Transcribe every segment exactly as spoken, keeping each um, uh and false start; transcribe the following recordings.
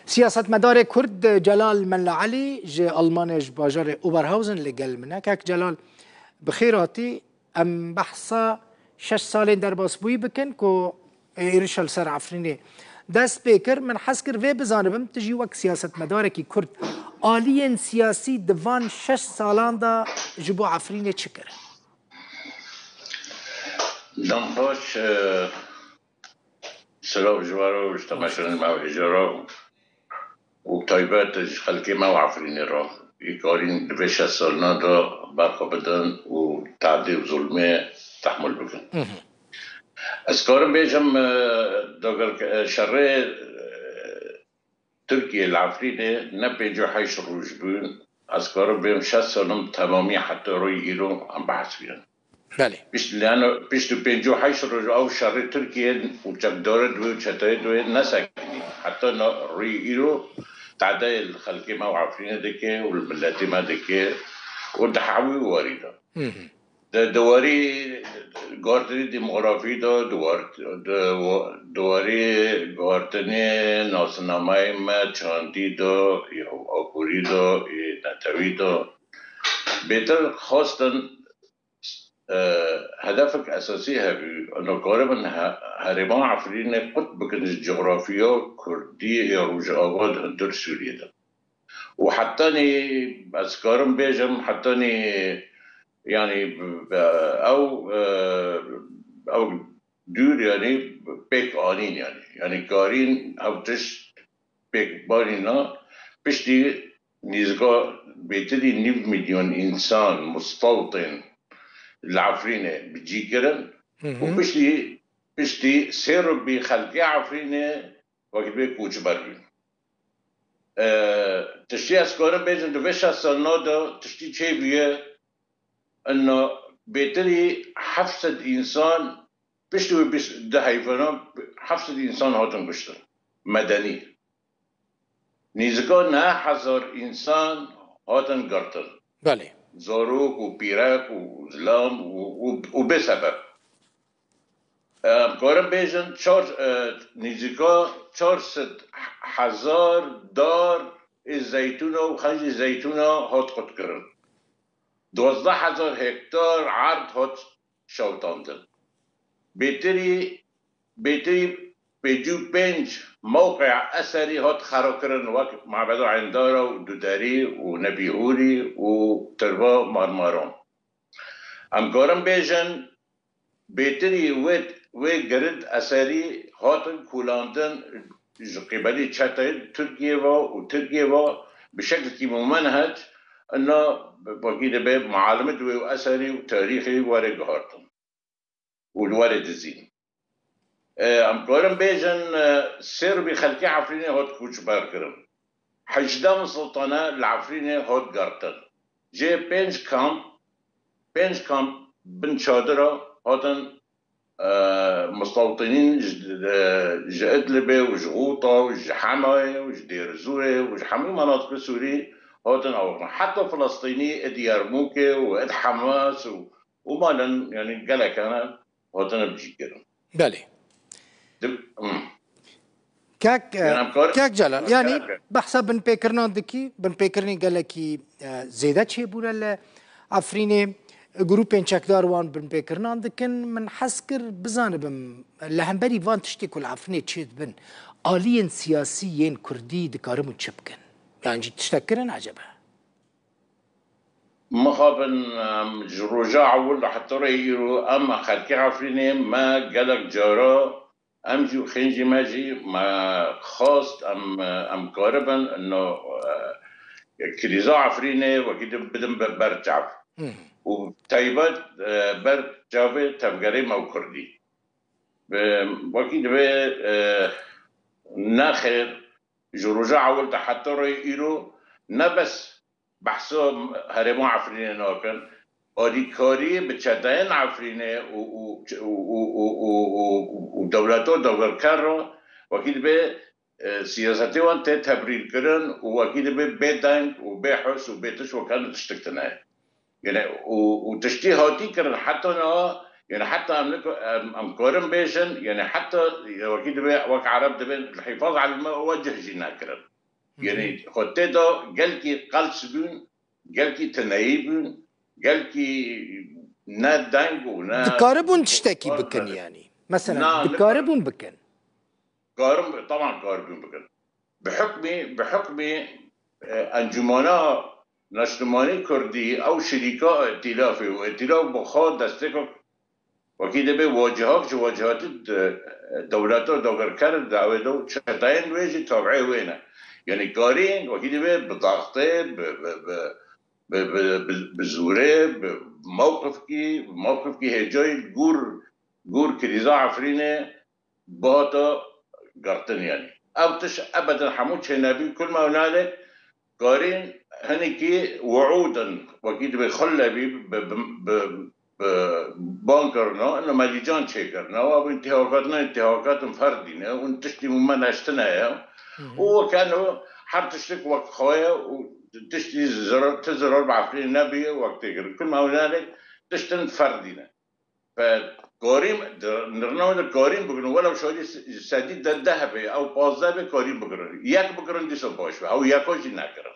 Siyasetmedarê Kurd Celal Mella Elî ji Almanya ji bajarê Oberhausen li gel min e. Kek Celal, bi xêr hatî. Em behsa şeş salên derbasbûyî bikin ku êrişa li ser Efrînê dest pê kir. Min hez kir vê bizanibim, tu jî wek siyasetmedarekî Kurd aliyên siyasî di van şeş salan de ji bo Efrînê çi kir? Dem baş, e, Silav ji we re û ji temaşevanên me û hêja re û bi taybet ji xelkê me û Efrînê re, ê karîn di vê şeş salina de ber xwe bidin û tadê û zulmê tehmûl bikin. Ez karim bêjim, e, dagirke-, e, şerê, e, Tirkiye li Efrînê ne pêncî û heşt roj bûn. Ez karim bêm şeş salin temamî heta rûyê îro em behs kirin. Belê. Pişt, yani, pişt û pêncî û heşt roj ew şerê Tirkiye û çekdara di wê û çeteyê di wê nesekinî. Heta na rûyê îro tadeyê li xelkê me û Efrînê dike û li miletê me dike û di hewî warî de. Di, di warî guhartinê demografî de, di war-, di wa-, di warî guhartinê nasnameyê me çandî de, ya aborî de, ya netewî de. Bêtir xwestin, e, hedefek esasî hebî, ino karibin he-, herêma Efrînê qut bikin ji coxrafiya Kurdî ya Rojava di hundir Sûriyê de. Û hetanî ez karim bêjim, hetanî, yanî, ew, e, ew dûr, yanî, pêk anîn, yanî. Yanî karîn ew tişt pêk banîna, piştî nîzika bêtirî nîv milyon însan, mustewtin li Efrînê bi cî kirin û piştî, piştî sê ribî xelkê Efrînê wekî dibê koçber bûn. E, tiştî ez karim bêjim, di vê şeş salina de tiştî çêbûye, ina bêtirî heft sed însan, piştî wê bîst du heyvana, heft sed însan hatin kuştin. Medenî. Nîzika neh hezar însan hatin girtin. Belê. Zarok û pîrek û zilam û, û, û bê sebeb. Em karin bêjin çar, e, nîzika çar sed hezar dar ê zeytûna û xencî zeytûna hat qutkirin. Duwazdeh hezar hektar erd hat şewitandin. Bêtirî, bêtirî pêncî û pênc mewqeya eserî hat xerakirin, wek Mabeda Endara û Duderî û Nebî Hûrî û Tirba Marmaran. Em karin bêjin, bêtirî wê, wê girind eserî hatin kûlandin ji qîbelî çeteyên Tirkiyê ve û Tirkiyê ve bi şeklekî mumenhec, ina wekî dibe mualimê di wê eserî û tarîxê were guhartin û li were dizîn. E, em karin bêjin, e, sê ribî xelkê Efrînê hat koçber kirin. Hejdeh misiltane li Efrînê hat girtin. Jê pênc kamp, pênc kamp bin çadira hatin, e, mustewtinîn ji, e, ji Idlibê û ji Xûta û ji Hemayê û ji Dêrizûrê û ji hemû menatiqê Sûrî hatin awirin. Heta Filistînî, id Yermûkê û id Hemas û û malên, yanî gelek hene, hatine bicîkirin. Belê. Dim, hmm. Kek, e, Yanî em kar-, Kek Celal, em yanî kar-, behsa binpêkirinan dikî, binpêkirinên gelekî, e, zêde çêbûne li Efrînê, grûpên çekdar wan binpêkirinan dikin. Min hez kir bizanibim, li hemberî van tiştê ku li Efrînê çêdibin, aliyên siyasî yên Kurdî dikarimin çi bikin? Yan jî tiştek kirin ecebe? Mixabin, em, ji roja ewil heta rê îro, em xelkê Efrînê me gelek cara, em jî û xêncî me jî me xwest, em, em karibin, no, e, krîza Efrînê wekî din bidin be-, ber çav. Hmm. Û taybet, e, ber çavê tevgerê me û Kurdî. Bi-, wekî divê, e, nexêr, ji roja ewil de heta rê îro, ne bes behsa herêma Efrînê nakin, alîkarî bi çeteyên Efrînê û, û, û dewleta dagirker re wekî dibe, e, siyasetê wan tê tebrîrkirin û wekî dibe bêdeng û bêhis û bêtişt wekane tiştek tune ye. Yani, û, û tiştî hatî kirin heta niha, yani, heta em nik-, em, em karin bêjin, yani, heta, wekî dibe, wek Ereb dibên, الحفاظ على الموجه jî nekirin. Yanî xwe tê de gelkî qels bûn, gelkî tineyî bûn, gelkî ne deng û ne Dikaribûn tiştekî bikin yanî. Mesela Na, dikaribûn bikin. Karim, teman karibûn bikin. Bi hukmî, bi hukmî, e, Encûmena Neştimanî Kurdî ew şirîka îtîlafê û îtîlaf bi xwe destêka wekî dibê wecihak ji wecihatî de-, dewleta dagirker de ew ê de çeteyên wê jî tabiê wê ne. Yanî karîn wekî dibê bi daxtê, bi, bi, bi, bi, bi, bi, bi zûrê, bi mewqifkî, bi mewqifkî hêcayî li gor, gor krîza Efrînê bihata girtin yanî. Ev tişt ebeden hemû çênebî, kul me nalê karîn hinekî wiûdin, wekî dibê xullebî bi, bi, bi, bi ban kirina, ino me lîcan çêkirina, wa bû întihakat ne, întihakat in ferdî ne, hûn tiştî min me neştine ye. Hı hı. Û wekeno her tiştik wek xwe ye û tiştî zirar, ti zirar bi Efrînê nebî, wek tê kirin. Kul me nalê tiştin ferdî ne. Ve karî, di, nirna de karîn bigirin, welew şaîdî se-, sedî de deh be, ew pazdeh be karîn bigirin. Yek bigirin dîsa baş be. Ew yeka jî nekirin.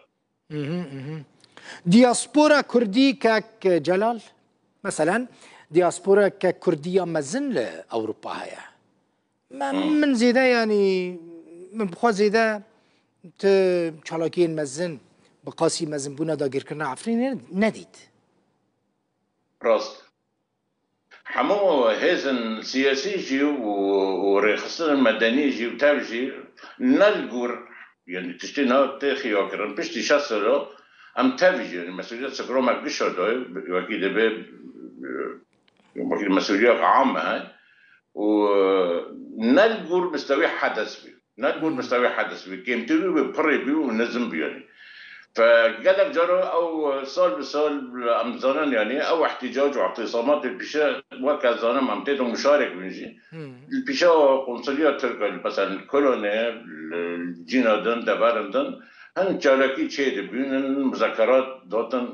Mhm, mhm. Diaspora Kurdî kek Celal, meselen, diaspora kek Kurdî ya mezin li Ewropa heye. Me, Hmm. min zêde, yanî, min bi xwe zêde ti çalakiyên mezin, bi qasî mezinbûna dagirkirina Efrînê nedît. Rast. Hemû hêzên siyasî jî û, û rêxistinên medenî jî û tev jî ne li gor, yanî tiştê niha tê xiyakirin. Piştî şeş salo em tev jî, yanî mesuliyet sikro me gişa dayê, wekî dibê, wekî mesuliyet am e û ne li gor mistewî hedes bî. Ne li gor mistewî hedes bî. Kêmtir bî, pirê bî û nizm bî yanî. Fe gelek cara ew sal bi sal em zanin yanî ew ihticac û ihtisamatê pîşe weke zanim em tê de muşarek bin jî. Hmm. Li pîşe qonsiliya Tirk, mesela li Kolonê, li cîna din, deverin din, hin çalakî çê dibînin, muzekerat datin,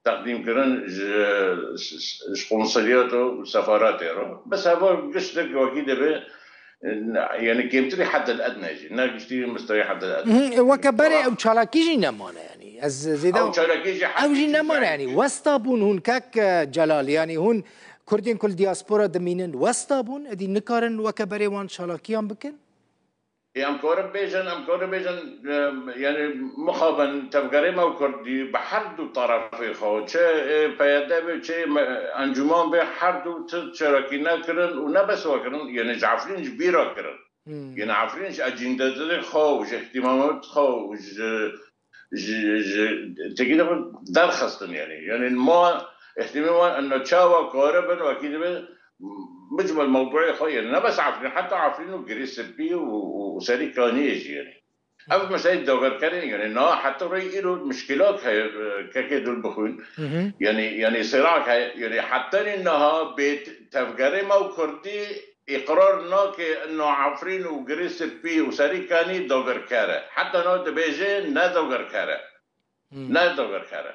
teqdîm kirin ji, ji, ji qonsiliyat û sefaretê re. Bes heva giştik wekî dibê, yanî kêmtirî heddil edne jî. Ne giştî mistewî heddil edne. Mhm, e, weke berê ew çalakî jî nemane yanî. Ez zêde Ew çalakî jî ew jî hevî nemane çû yanî. Westa bûn hûn kek, e, Celal, yanî hûn Kurdên ku li diaspora dimînin westa bûn, êdî nikarin weke berê wan çalakiyan bikin? Ê, em karin bêjin, em karin bêjin, e, yanî mixabin tevgerê me û Kurdî bi her du tarafê xwe, çi, e, P Y D be, çi me, encûman be, her du ti çalakî nekirin û ne bes we kirin, yanî ji Efrîn ji bîra kirin. Hmm. Yanî Efrîn ji ecîndedê xwe û ji îhtîmamat xwe û ji, ji, ji tekî de derxistin yanî. Yanî ma îhtîmê wan eno çawa karibin wekî dibe micmel mewduê xwe, yanî ne bes Efrîn, heta Efrîn û Girê Spî û, û, û Serî Kaniyê jî yanî. Ev meseleyê dagirkerê, yanî na heta rê îro mişkilak heye, e, kekê dil bixwîn. Hı hı. Yanî, yanî sêrak heye, yanî heta niha bê tevgerê me û Kurdî îqrar nake ino Efrîn û Girê Spî û Serî Kanî dagirker e. Heta niha dibêje ne dagirker e. Hmm. Ne dagirker e.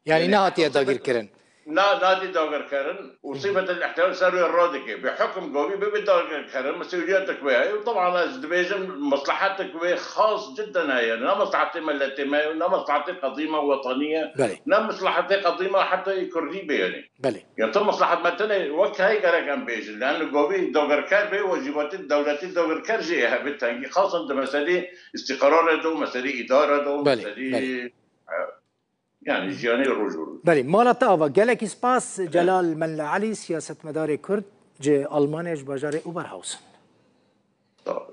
Yanî, yanî, nehatiye dagirkirin. Na, nehatiye dagirkirin û sîfetel îhtîlal ser wê radike. Bi hukm govî bibe dagirkirin, mesûliyetek wê heye. Û teban ez dibêjim, meslehetek wê xas cidden heye. Ne meslehetê miletê me ye, ne meslehetê qedîma wetanî ye, Belê. ne meslehetê qedîma heta yê Kurdî be yanî. Belê. Ya tu meslehet me tune wek heye gerek em bêjin. Leanne govî dagirker bê, wecîbatê dewletê dagirker jî hebe tengî. Xasan di meselê îstîqrarê de û meselê îdare de û Belê, meselê, belê. e, Yanî jiyanê roj bi roj. Belê, mala te ava. Gelekî spas, Celal Mella Elî, siyasetmedarê Kurd ji Almanya, ji bajarê Oberhausen. Sağ ol.